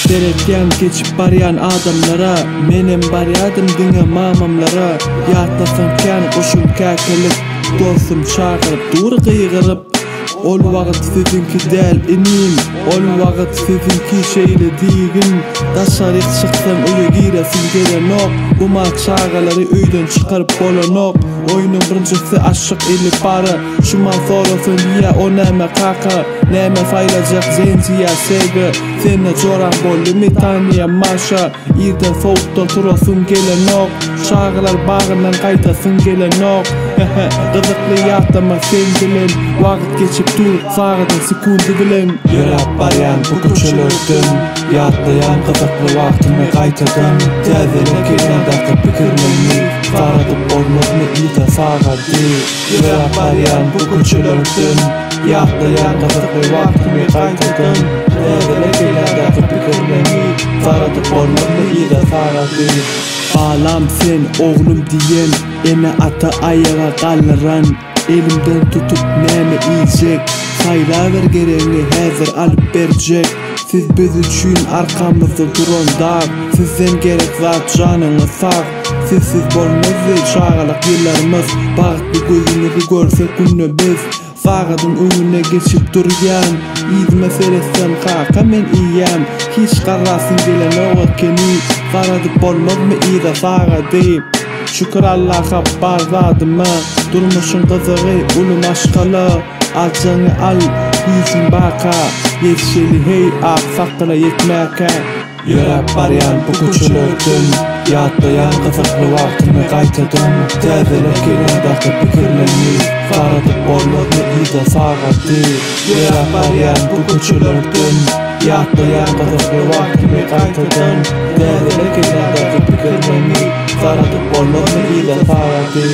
Seretýän geçip barýan adamlara, Menem barýadym diňe mamamlara. Ýatlasaň kän goşun käkelik, Dostum çagyryp dur gygyryp. Ol wagt siziňki däl inim, Ol wagt siziňki şeýle diýgin. Daşaryk çyksaň öýe giresiň gelenok, Bu mal çagalary öýden çykaryp bolanok. Oýnuň birinjisi aşyk ili para, Şu mal sorasaň diýýä o näme kaka, Näme saýlajak Zenzi ýa Sega, Sende joraň boldumy Tanya Maşa, Irden sowukda turasyň gelenok, Çagalar bagyndan gaýdasyň gelenok, Hehe, gyzykly ýatlama seň bilen, Wagt geçip dur sagadyň sekundy bilen. Ýöräp barýan bu köçelerden, Ýatlaýan gyzykly wagtymy gaýtadan, Täzele kellämdäki pikirlermi, Saradyp bolmazmy yza sagady. Ýöräp barýan bu köçelerden, Ýatlaýan gyzykly wagtymy gaýtadan, Täzele kellämdäki pikirlermi, Saradyp bolmazmy yza sagady. Balam sen oglum diýen, Ene-ata aýaga galdyran, Elimden tutup näme iýjek, Saýlaber geregiňi häzir alyp berjek. Siz biz üçin arkamyzda duran dag, Sizden gerek zat janyňyz sag. Sizsiz bolmazdy çagalyk ýyllarymyz, Bagtly gözüňizi görsek günde biz. Sagadyň öňüne geçip durýan, Yzyma seretsem kaka men iýýän. Hiç garrasym gelenok ekeni, Garadyp bolmazmy yza sagady. Şükür Allaha bar zadyma, Durmuşyň gyzygy uly maşgala. Aljaňy al, güýjüň barka, Ýetişeli heý ak sakgala ýetmäkä. Ýöräp barýan bu köçelerden, Ýatlaýan gyzykly wagtymy gaýtadan, Täzele kellämdäki pikirlermi, Saradyp bolmazmy yza sagady. Ýöräp barýan bu köçelerden, Ýatlaýan gyzykly wagtymy gaýtadan, Täzele kellämdäki pikirlermi, Saradyp bolmazmy yza sagady.